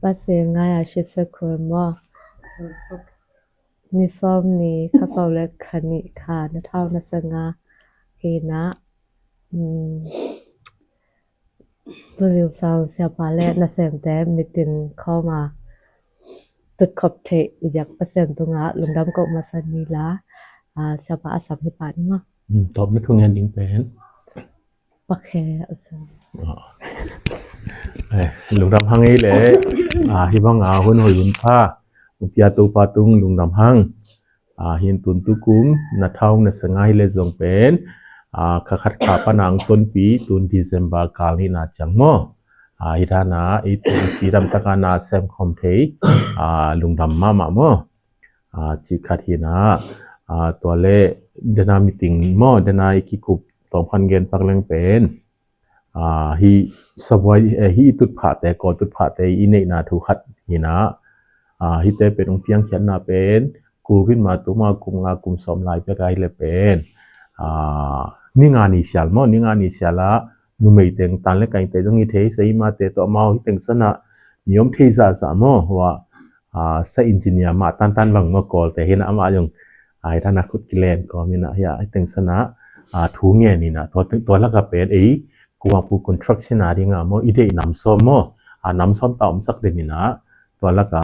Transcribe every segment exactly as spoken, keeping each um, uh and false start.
Pasian ngai a shitse khun maw. Ni sawm ni kha sawm le kha nih kha na thau na sa nga hi na. Tuzing sang siapa le nasemte meeting khawm a tutkhop theih i biak Pasian tungah lungdam ko masa ni la. Siapa a sam hi pah ni maw. Tawp na thu ngen ding pen pakhe a sam. Lungdam hang ei le. Hi bang a hun hoi hun pha pia Topa tung lungdam hang. Hin tun tukum na thau na sa nga hi le zong pen kha khat kha pan ang tonpi tun December kal ni na ciang maw. Hi dana i tun si dam taka na sem khom thei lungdam mahmah maw. Ci khat hi na. Tua le dena meeting maw, dena i kikup tawm khan gen pak leng pen hi sabuai hi i tutphahte, Kawl tutphahte i neihna thu khat hi na. Hite pen ong piangkhiatna pen covid ma tuma kum nga kum sawm lai pek a hi le pen ni nga ni sial maw, ni nga ni sial a numei teng tan le kaingte zong hi thei, sa i mate tawh amau hi teng sana ni om thei zahzah maw. Hua sa engineer mah tantan bang maw, Kawlte hi na, amah zong hi dana khut kilen kawm hi na, hi teng sana thu ngen hi na. Tua laka pen ei Kuangpu construction a dinga maw, i deih nam sawm maw, nam sawm ta omsak den hi na. Tua laka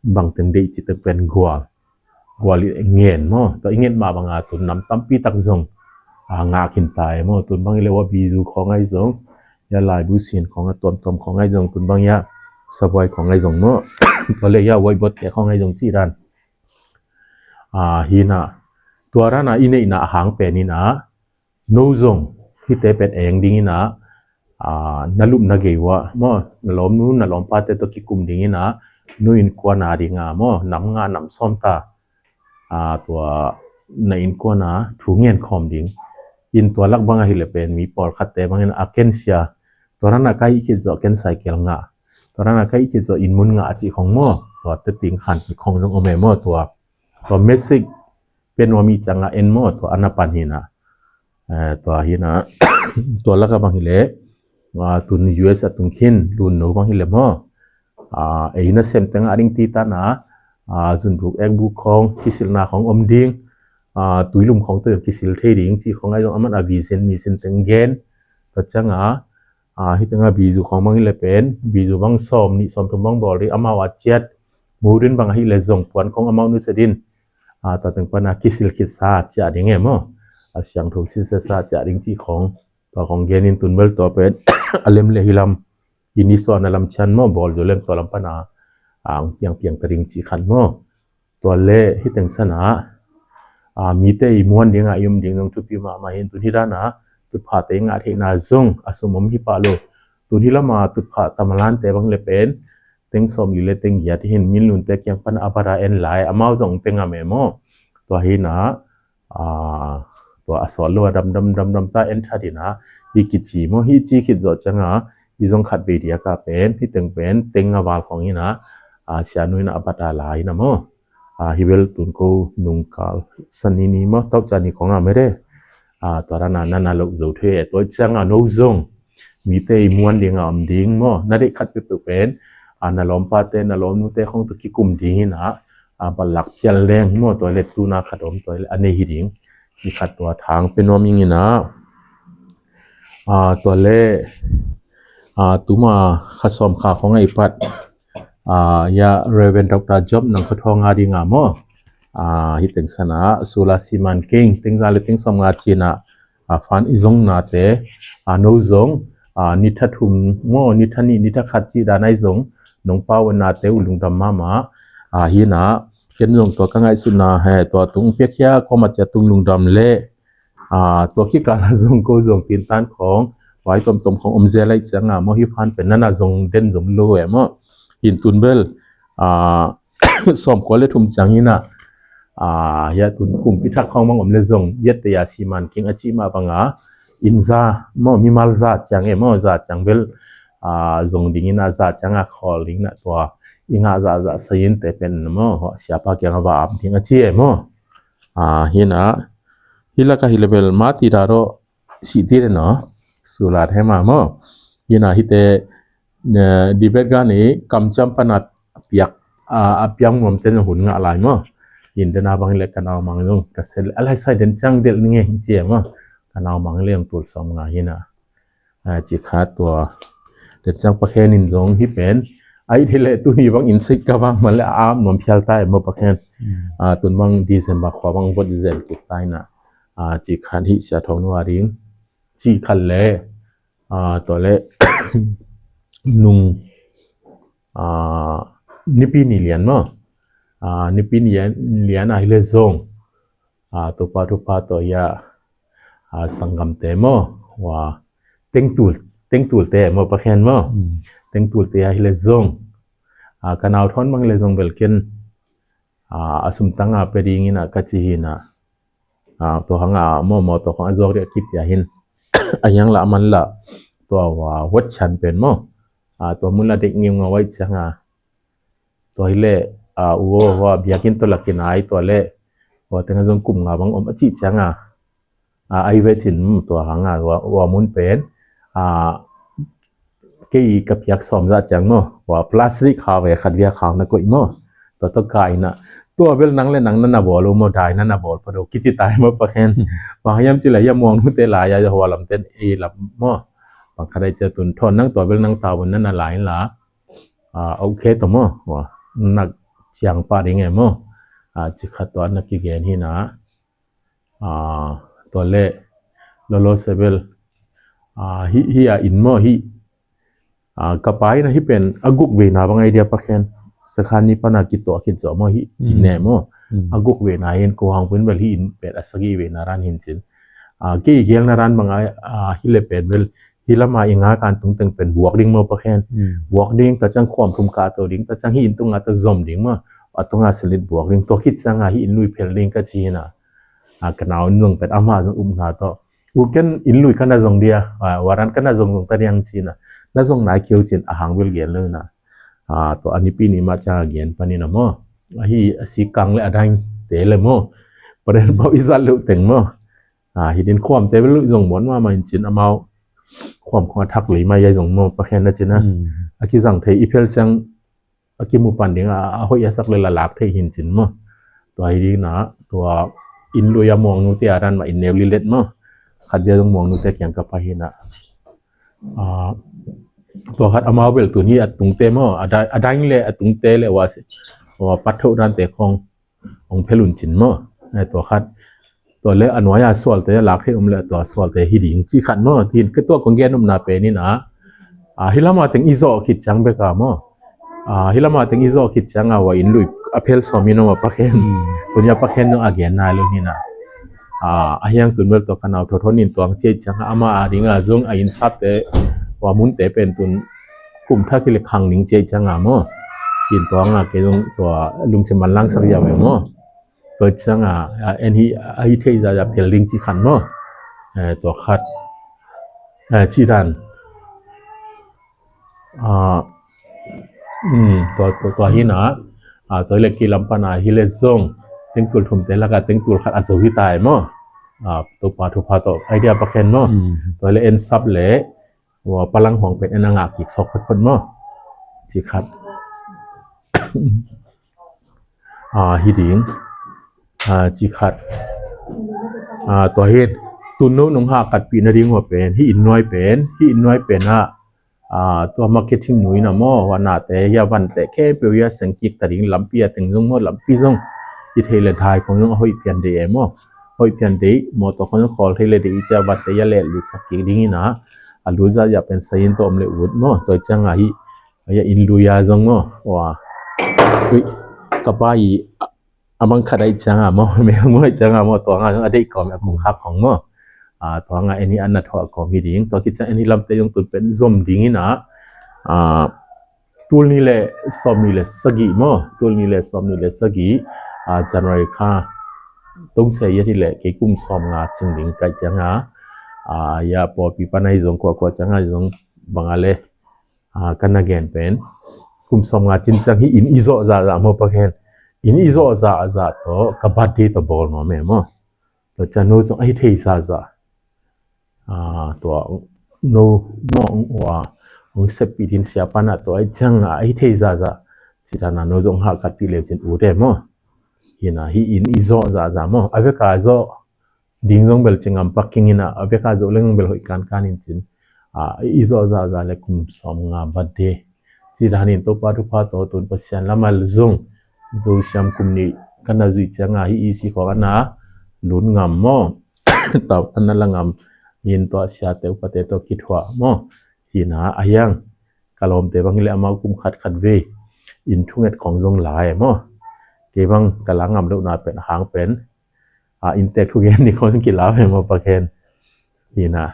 bang teng deih ci teng pen gual, gual i ngen maw. Tua i ngen mah banga tun nam tampi tak zong ngah khin ta e maw. Tun bang i le wa bizu khawng ai zong, ya laibu sin khawng a tuamtuam khawng ai zong, tun bang ya sabuai khawng ai zong maw. Tua le ya waibot te khawng ai zong ci dan hi na. Tua dana i neihna a hang pen hi na. No zong hite pen eng ding hi na. Na lupna gei uh a maw, na lawmnu na lawmpate tawh kikum ding hi na. Nu innkuan a dinga maw, nam nga nam sawm ta tua na innkuan a thu ngen khawm ding. In tua lak bang a hi le pen mi pawlkhatte bang hi na a kensia, tua dana ka hih khit zawh kensai kel ngah, tua dana ka hih khit zawh innmun ngah a cih khawng maw. Tua te ting khan kik khawng zong om e maw. Tua tua message pen wa mi cianga en maw, tua ana pan hi na. Tua hi na. Tua laka bang hi le tun U S a tung khin lun no bang hi le maw, ei na sem tenga ding ti ta na. Zunbuk ekbuk khawng kisilna khawng om ding, tuilum khawng tawh kisil thei ding ci khawng ai zong aman a vision mission teng gen. Tua cianga hi tenga bizu khawng bang hi le pen bizu bang sawm nih sawm thum bang bawl ding, amau a ciat murin bang a hi le zong puan khawng amau nusia din. Tua teng pana kisil khit sa ciah ding e maw, a siangtho silsia sa ciah ding ci khawng. Tua khawng genin tun bel tua pen a lem le hi lam i ni suahna lam cian maw, bawl zo leng tua lam pana ang piangpiang ta ding ci khan maw. Tua le hi teng sana mite i muan dinga i um ding zong thupi mahmah hin. Tun hi dana tutphahte i ngah theihna zong a sum om hi pah lo. Tun hi lama tutphah tamalante bang le pen teng sawm li le teng giat hin min lunte kiang pana a bata en lai, amau zong pe ngam e maw. Tua hi na. Tua a sawt lo a damdam damdam ta en that hi na. Hi kici maw, hi ci khit zawh cianga hi zong khat bei diaka pen hi teng pen teng a val khawng hi na. Sianu hi na a bata lai hi na maw. Hi bel tun ko nungkal sani ni maw, tauca ni khawng a mede. Tua dana nana loh zo thei e. Tua cianga no zong mite i muan dinga om ding maw, na deih khat peuhpeuh pen na lawmpate na lawmnute khawng tawh kikum ding hi na. Balak phial leng maw, tua le tuna khat om tua le a nei hi ding ci khat tua thang pe nuam ing hi na. Tua le tuma kha sawm kha khawng a i pat ya Reverend Doctor Job Nang Kho Thawng a dinga maw, hi teng sana sula siman keng teng za le teng sawm nga cina fan i zong nate, no zong nitha thum maw, nitha nih nitha khat ci dan ai zong nong pau nate uh lungdam mahmah. Hi na ken zong tua ka ngaihsutna he tua tung piakhia kawma cia tung lungdam le tua kikala zong ko zong tintan khawng vai tomtom khawng om zel ai cianga maw, hi fan pen nana zong den zong lo e maw. Hin tun bel sawm kua le thum ciang hi na. Hia tun kumpi thak khawng bang om le zong yat te ya siman king a ci mah banga in za maw, mimal za ciang e maw, za ciang bel zong ding hi na, za cianga khawl ding na tua i ngah zahzah sayin te pen maw, siapa kianga va ap ding a ci e maw. Hi na. Hi laka hi le bel mati da ro sih ti le no. Sulat he ma maw. Hi na hite Dibet gan i kamciam pana piak a piang muam ten hun ngah lai maw. In dena bang le ka nau mang zong ka sel a lai sai den ciang del ni nge ci e maw. Ka nau mang le ang tul som nga hina. Ci khat tua den ciang pakhen in zong hi pen ai thei le tuni bang in sik ka vang man le a am nuam phial ta e maw pakhen. Tun bang December khua bang vot zen kik ta ina. Ci khat hi sia thong nua ding ci khat le tua le nung nipi ni lian maw. Nipi ni lian a hi le zong Topa thupha tawh hi a sanggamte maw, wa tengtul tengtulte maw pakhen maw. Tengtulte a hi le zong ka nau thawn bang le zong belken a sumtanga pe dingin a ka ci hina. Tua hanga maw maw tua hanga zawk ria kipia hin a hiang la man la tua wa wat chan pen maw. Tua mun la dek ngiu nga wai cianga tua hi le uo hua biakin tawh lakin ai tua le tua tenga zong kum nga bang om a cih cianga ai vecin tua hanga ua mun pen kei ka piak sawm zah ciang maw, ua plastic khau ve khat via khau na koih maw. Tua tawh ka ina tua bel nang le nang na na bawl uh maw, dai na na bawl pado kici tai maw pakhen. Bang hiam ci le hiam muang nute lai a hua lamten ei lam maw. Bang khat ai cia tun thawn nang tua bel nang tau na na lai la a ukhe to maw, wa nak ciang pa ding e maw. Ci khat tua na kigen hina. Tua le lolo sebel hi hi a in maw hi. Ka pa ina hi pen a guk veina bang idea pakhen sakhan ni pana kituah khit zawh maw hi in ne maw. A guk veina hin ko hang pun bel hi in pen a sagi veina ran hin cin. Kei gelna ran bang a hi le pen bel hi lama i nga kan tungteng pen buak ding maw pakhen. Buak ding ta cang khuam thum ka to ding ta cang hi in tunga ta zom ding maw. A tunga selit buak ding tua khit canga hi in lui phel ding ka ci hina. Ka nau in zong pen ama zong umna tawh uken in lui kana zong dia waran kana zong zong ta diang cina. Na zong nai kiu cin a hang bil gen lo na. Tua a nipi ni ma canga gen panina maw. Ahi a sikang le a daing te le maw. Paren pau i zat lo teng maw. Hi din khuam te bel zong muan mama in cin amau khuam khuam a thak lei mai ai zong maw pakhen na cina. A kizang thei i phel cang a kimu pan ding a hoih a sak le la lak thei hin cin maw. Tua hi ding na tua in lui a muang nu te a ran ma in neu li let maw. Khat bia zong muang nu te kiang ka pa hina. Tua khat amau bel tun hi a tungte maw a daing le a tungte le wa pat tho dan te khong ong phelun cin maw. Tua khat tua le a nuai a sualte a lak thei um le tua sualte hi ding ci khat maw. Tin ka tua kong gen umna pen ina hi lama teng i zawh khit ciang beka maw. Hi lama teng i zawh khit cianga wa in lui a phel sawm in om a pakhen. Tunia pakhen zong a gen nai lo hina. A hiang tun bel tua ka nau thotho nin tuang ciai cianga ama a dinga zong a in sapte wa munte pen tun kum thak hi le khang ning ciai cianga maw. Hin tuanga kei zong tua lungsim man lang sak ya ve maw. Tua cianga en hi a hi thei za ya phel ding ci khan maw. Tua khat ci dan tua hina tua hi le kilam pana hi le zong tengtul thumte laka tengtul khat a zo hi tai maw. Topa thupha tawh idea pakhen maw. Tua hi le en sap le palang huang pen en a ngah kik sawk photphot maw. Ci khat hi ding ci khat. Tua hi tun no nung ha katpih nading hua pen hi in nuai pen hi in nuai pen ah tua marketing nui na maw hua nate hia vante khempeuh hia sengkik ta ding lampi a teng zong maw lampi zong hi thei le dai khong zong a hoih pian dei e maw. Hoih pian dei maw tua khong zong khawl thei le dei i cia vante hia leh lut sak kik ding ina a lut zah zia pen sayin tawh om le ut maw. Tua cianga hi a in lui a zong maw. Ui ka pa i a mang khat a i cianga maw mel maw i cianga maw tuanga zong a deih kawm a kong khak kong maw. Tuanga en hi an na thawh a kawm hi ding tua khit ciang en hi lamte zong tun pen zom ding ina tul ni le sawm ni le sagih maw tul ni le sawm ni le sagih January kha tungse yet hi le kei kum sawm nga cing ding kai cianga ya pawlpi panai zong kuakua cianga zong banga le kan na gen pen kum sawm nga cin ciang hi in i zawh zahzah maw pakhen. In i zawh zahzah tawh ka birthday tawh bawl nuam e maw. Tua ciang no zong a hi thei zahzah tua no maw ong ua hong seppih ding siapa na tua i ciang a i thei zaza. Ci dan a no zong hahkat pih leu cin ut e maw. Hi na hi in i zawh zaza maw. A veka zawh ding zong bel ci ngam pak keng hi na, a veka zawh leng zong bel hoih kankan in cin. A, i zawh zaza le kum sawm nga birthday. Ci dan in Topa thupha tawh tun Pasian lama zong Zosiam kum nih ka na zuih ciang a hi E C khawng a na lut ngam maw. Tau a na la ngam in tua siate upate tawh kithuah maw. Hi na a hiang ka lawmte bang hi le amau kum khat khat vei in thunget khawng zong lai maw. Kei bang ka la ngam lohna pen a hang pen a inntek thugen ni khawng kila ve maw pakhen. Hi na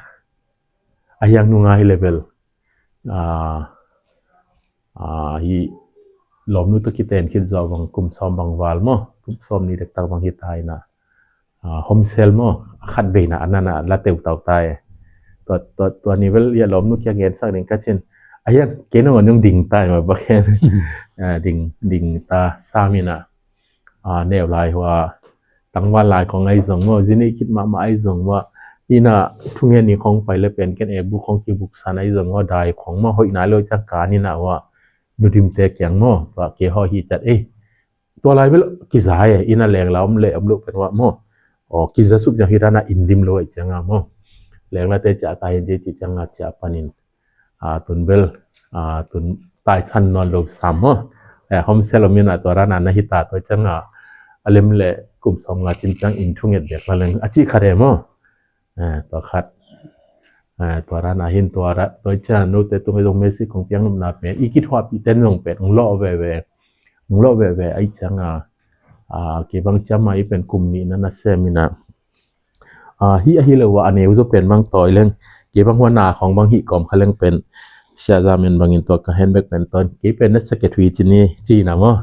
a hiang nunga hi le bel a, a, hi lawmnu tawh kiten khit zawh bang kum sawm bang val maw, kum sawm nih dektak bang hi ta hi na. A, home cell maw, a khat veina a na na la teutau ta e. Tua, tua, tua ni bel ia lawmnu kia ngensak ding ka cin. A hiang kei nong a nung ding ta e maw pakhen. A, ding, ding ta sam hi na. A, neu lai hua tangval lai khawng ahi zong maw, zi neih khit mahmah ahi zong maw. Hi na thungen ni khawng pai le pen ken e buk khawng kibuksan ahi zong maw, dai khawng maw, hoih nai lo ciang ka ni na maw. Nu dimte kiang maw, tua kei haw hi cat ei. Tua lai bel kiza e, hi na lengla om le om lo pen maw. Aw, kiza suk ciang hi dan a in dim lo ahi ciang a maw. Lengla te cia ta hin cia ci ciang a cia panin. A, tun bel, a, tun taisan nawn lo sam maw. E, home cell om in a tua dan a na hi ta tua ciang a, a lem le kum sawm nga cin ciang in thunget bek la leng a ci khat e maw. E, tua khat. E, tua dan a hin tua dan, tua ciang note tung zong message kong piang nopna pen i kithuahpih ten zong pen ong lawh veve. Ong lawh veve ahi ciang a, a, kei bang ciam a i pen kum nih na na sem in a. A, hi ahi lo a, a neu zaw pen bang tawi leng. Kei bang hua na khawng bang hi kawm kha leng pen. Sia za men bangin tua ka handbag pen tawi. Kei pen na secretary ci ni, ci na maw.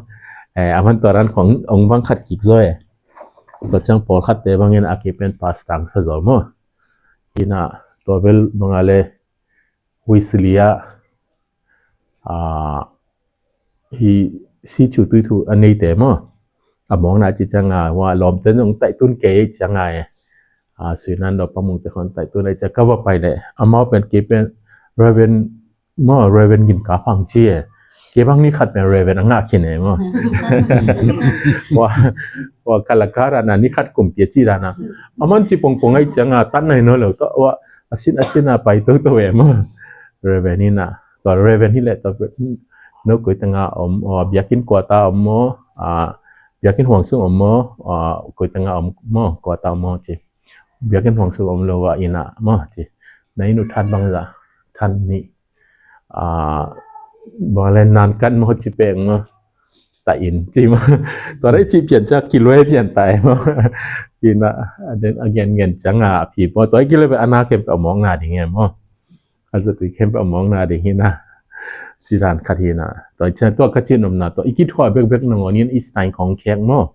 E, a man tua dan khawng ong bang khat kik zaw e. Tua ciang pawlkhatte bangin a kei pen pass tang sa zaw maw. Hi na tua bel bang a le Wesley a, a, hi si cu tui thu a neite maw. A mawng na ci ciang a, hua lawmte zong taih tun kei ciang a e. A, sui nan lo pamungte khawng taih tun a ciang ka va pai le. Amau pen kei pen Reverend maw, Reverend Gin Ka Phang ci e. Kei bang ni khat pen Reverend a ngah khin e maw. Hua, hua ka la ka dan a ni khat kum pia ci dan a. A man ci pongpong ahi ciang a, tan nai nawn lo tawh, hua, a sin, a sin a pai toto e maw. Reverend hi na. Tua Reverend hi le tua no koi teng a om, o, biakinn kua ta om maw, a, biakinn huang sung om maw, a, koi teng a om maw, kua ta om maw ci. Biakinn huang sung om lo a inn a maw ci. Na inn uh than bang za, than nih. A, bang le nan kan maw ci peng maw. Ta inn ci maw. Tua dai ci pian ciang kilue pian ta e maw. Inn a, a den a gen gen ciang a phi maw. Tua i kilue a na kem pe a mawng na ding e maw. A zatui khempeuh a mawkna ding hi na. Ci dan khat hi na. Tua ciang tua ka cin omna tua i kithuah bekbek nangawn in i style khawng khek maw.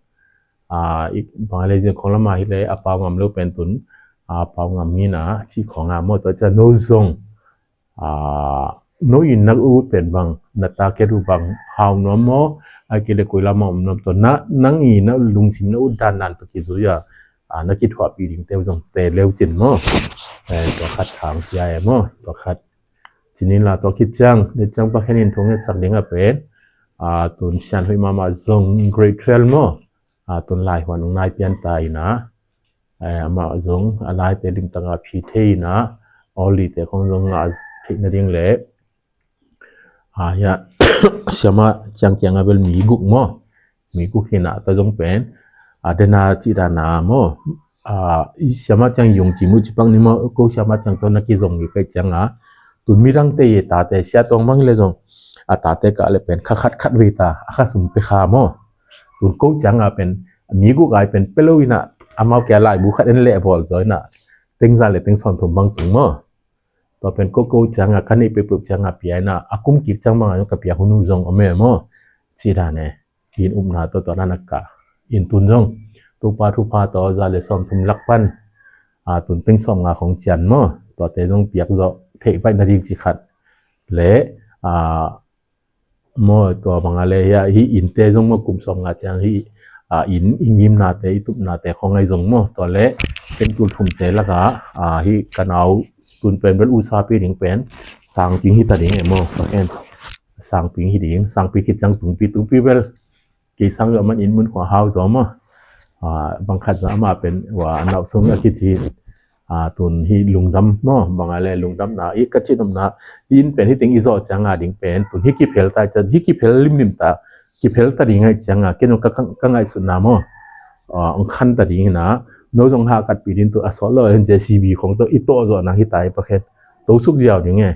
A, i, bang le zing khawng lama hi le a pau ngam lo pen tun. A, pau ngam hi na ci khawng a maw tua ciang no zong. A, no in na ut pen bang, na target uh bang, hau nuam maw, a kile koi lama om nuam tua na, nang i na lungsim na ut dan dan tua kizui a. A, na kithuahpih ding teu zong te leu cin maw. Eh, tua khat thang cia e maw, tua khat. Cinin la tua khit ciang, ni ciang pakhen in thong etsak ding a pen. A, tun sian hoih mahmah zong grade twelve maw. A, tun lai huan ung nai pian ta ina. Eh, amah zong a lai te limtang a phi thei ina. Oli te khong zong ngah theih nading le. A, ya, siama ciang kianga bel mi guk maw. Mi guk hina ta zong pen. A, dena ci dana maw. A, i siama ciang yung ci mu ci pang ni maw. Ko siama ciang to na ki zong ni kai cianga. Tu mi rang te ye ta te sia tong mang le zong. A, ta te ka le pen kha khat khat ve ta. A, kha sum pe kha maw. Tu ko cianga pen. Mi guk ai pen pelo ina. Amau kia lai bu khat en le bol zo ina. Teng za le teng son thum bang tung maw. Tua pen ko ko cianga, ka neih peuhpeuh cianga pia ina, a kum kik ciang banga ka pia hun uh zong om e maw. Ci dan e, in upna tua tua na na ka. In tun zong, tupa thupa tua za le sawm thum lak pan. A, tun teng sawm nga khong cian maw. Tua te zong piak zawh, theih baih nading ci khat. Le, a, maw tua banga le hia, hi innte zong maw kum sawm nga ciang hi, a, inn, i ngimnate, i tupnate khong ai zong maw. Tua le, teng tul thumte laka, a, hi ka nau Tun pen bel usapi ding pen sangpi hi ta ding e maw, Pakhen. Sangpi hi ding, sangpi khit ciang tungpi, tungpi bel kei sang zong a man in mun khua hau zaw maw. Ah, bang khat zong amah pen, wa, a nauh sung a kici, ah, tun hi lungdam maw, bang a le lungdamna, i ka cih nopna, i inn pen hi teng i zawh ciang a ding pen, tun hi kiphel ta, ciang hi kiphel limlim ta, kiphel ta ding ngai ciang a, ken zong ka, ka, ka ngaihsutna maw. Ah, ong khan ta ding hi na, no zong ha katpi ding tu a sawt lo, J C B khong tawh i tawh zawh nang hi ta i Pakhen. To suk ziau ding e.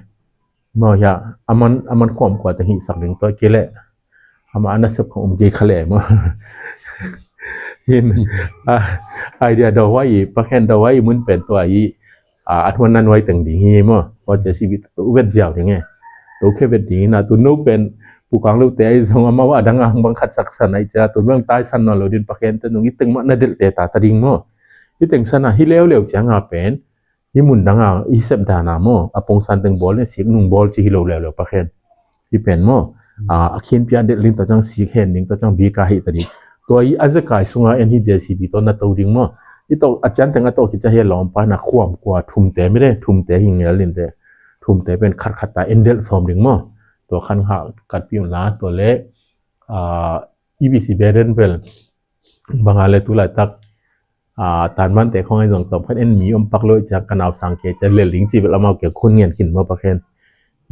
Maw hia, a man, a man khawm kua teng hih sak ding tua kei leh. Amah a nasep khong um kei kha leh maw. Hin, ah, idea dawh huai i, Pakhen dawh huai i mun pen tua i, ah, a thuan nan huai teng ding hi maw. Tua J C B to vet ziau ding e. To khe vet ding na tu no pen, pu kang lo te ai zong amah wa dang a hong bang khat sak san ai cia, tu bang tai san nawn lo ding Pakhen te nung i teng mah na delh te ta ta ding maw. I teng san a hi leuleu ciang a pen, hi mun dang a, hi sep dan a maw, a pongsan teng bawl ne sik nung bawl ci hi lo leuleu Pakhen. Hi pen maw, a, a khin pia delh ding ta ciang sik hen ding ta ciang bika hi ta ding. Tua i a zekai sunga en hi J C B tawh na to ding maw. I tawh, a cian teng a tawh kicia hi a lawmpa na khuam kua thumte mi de, thumte hi ngel ding te. Thumte pen khat khat ta en delh sawm ding maw. Tua khan ha katpi un la, tua le, a, i bisi beren bel. Bang a le tu laitak, ah, tanmante khong ai zong tawm khat en mi om pak lo i ciang ka nau sang kei ciang lel ding ci bel amau kei khun ngen khin maw Pakhen.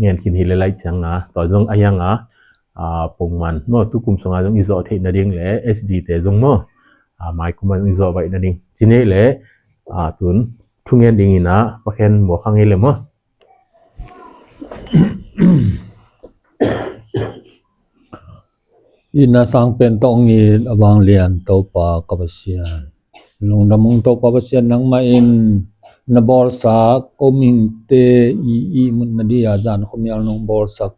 Ngen khin hi le lai ciang a, tua zong a yang a, ah, pongman maw tu kum sung a zong i zawh theih nading le S D te zong maw. Ah, mai kum a zong i zawh baih nading. Ci nei le, ah, tun thu ngen ding in a Pakhen maw khang hi le maw. Inn a sang pen tawh ngit a vanglian Topa ka Pasian. Lungdam ung Topa Pasian nangmah in na bawlsak ko mihingte i ihmut nading a zan khuamial nong bawlsak.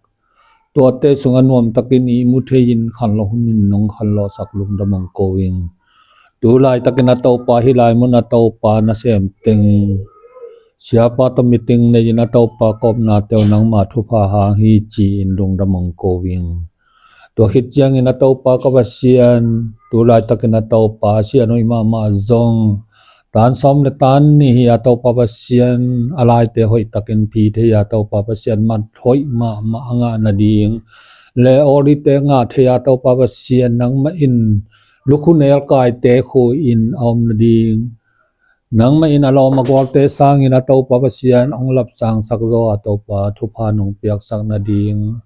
Tuate sungah nuamtakin ihmu thei in khanlawh hunin nong khanlawhsak lungdam ung ko ing. Tu laitakin a Topa hih lai mun a Topa nasem teng siapa tawh meeting nei in a Topa kawmna teu nangma thupha hang hi ci-in lungdam ung ko ing. Tua khit ciangin a Topa ka Pasian tu laitakin a Topa sian hoih mahmah zong tan sawm le tan nih hi a Topa Pasian a laite hoih takin phi thei a Topa Pasian mat hoih mahmah a ngah nading le awlite ngah thei a Topa Pasian nangmah in lukhu nelkaite khu in a om nading nangmah in a lawm a gualte sangin a Topa Pasian hong lapsangsak zaw a Topa thupha nong piaksak nading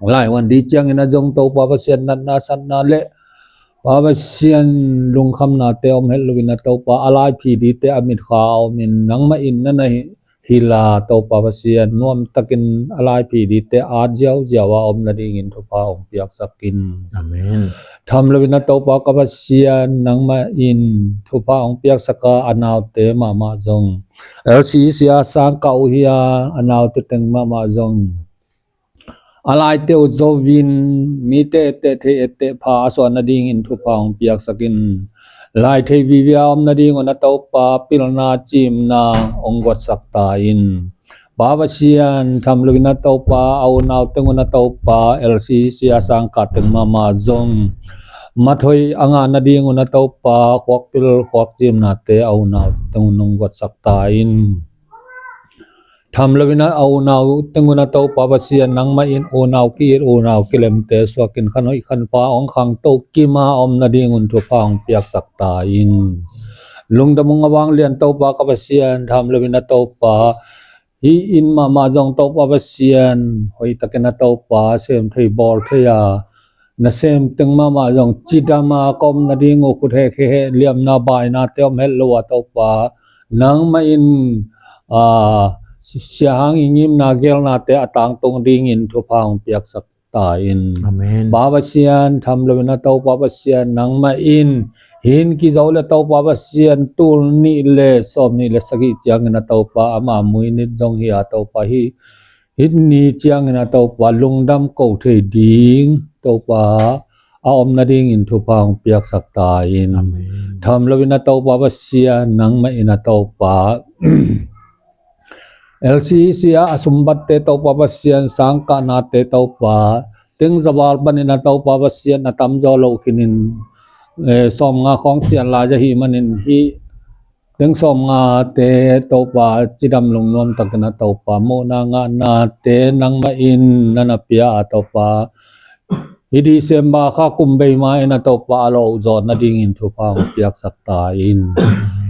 lai wan di ciangin a zong Topa Pasian natna satna le Pa Pasian lungkhamnate om het loin a Topa a laiphi dite a mitkha a omin nangmah in na na hi hila Topa Pasian nuamtakin a laiphi dite at ziauziau a om nadingin thupha hong piaksak in. Amen. Tham loin a Topa ka Pasian nangmah in thupha hong piaksak a a naute mahmah zong L C C a sang ka uh hi a a naute teng mahmah zong a laite uh zo in mite etteh thei etteh pha a suah nadingin thupha hong piaksak in. Lai thei vivi a om nadingun a Topa pilna cimna hong guatsak ta in. Pa Pasian tham loin a Topa a unau tengun a Topa L C C a sang ka teng mahmah zong mat hoih a ngah nadingun a Topa khuakpil khuakcimnate a unau tengun hong guatsak ta in. Tham loin a unau tengun a Topa Pasian nangmah in unau ki-it unau kilemte suakin khan hoih khan pha hong khangto kima om nadingun thupha hong piaksak ta in. Lungdam ung a vanglian Topa ka Pasian tham loin a Topa hih inn mahmah zong Topa Pasian hoihtakin a Topa sem thei bawl thei a nasem teng mahmah zong cidam a ka om nading uh khut heh khe heh liamna bainate om het lo a Topa nangmah in, ah, siahang i ngimna gelnate a tangtung dingin thupha hong piaksak ta in. Amen. Pa Pasian tham loin a Topa Pasian nangmah in hin kizo le Topa Pasian tul nih le sawm nih le sagih ciangin a Topa ama muinit zong hi a Topa hi hih ni ciangin a Topa lungdam ko thei ding Topa a om nadingin thupha hong piaksak ta in. Amen. Tham loin a Topa Pasian nangmah in a Topa L C C a a sumbatte Topa Pasian sangkahnate Topa teng zaval panin a Topa Pasian a tamzaw loh khinin, eh, sawmnga khawng cian lai zah hih manin hih teng sawmngate Topa cidam lungnuam takin a Topa mawhna ngahnate nangmah in na na pia a Topa, hih December kha kum bei ma in a Topa a lo zawh nadingin thupha hong piaksak ta in.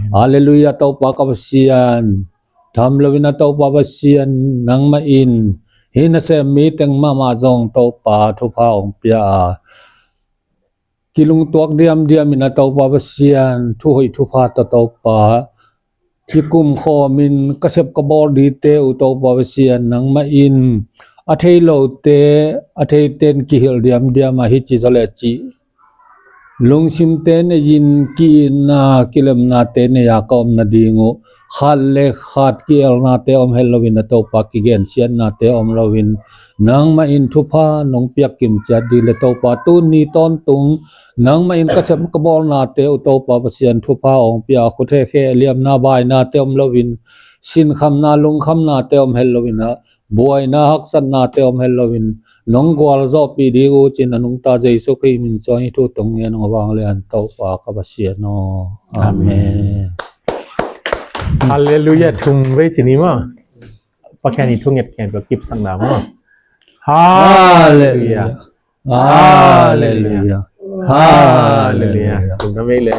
Halleluiah Topa ka Pasian, tham loin a Topa Pasian nangmah in hih nasem mi teng mahmah zong Topa thupha hong pia a, kilungtuak diamdiam in a Topa Pasian, thuhoih thupha tawh Topa kikum khawmin ka sep ka bawl dite uh Topa Pasian nangmah in a thei lote, a theiten kihilh diamdiam a hi ci zaw le cih lungsimte nei-in ki-itna kilemnate nei a ka om nading uh, khat le khat ki-elnate om het loin a Topa kigensiatnate om loin nangmah in thupha nong piak kimciat dih le Topa tuni tawntung nangmah in ka sep ka bawlnate uh Topa Pasian thupha hong pia a, khuthekhe liamna bainate om loin sinkhamna lungkhamnate om het loin a buaina haksatnate om het loin nong gualzawhpih ding uh cin a nungta Jesu Khrih min suang hih thu tong ngen hong vang lian Topa ka Pasian aw. Amen. Halleluiah. Thum vei ci ni maw. Pakhian i thu nget khen ko kipsak na maw. Halleluiah. Halleluiah. Halleluiah. Halleluiah. Thum na vei le.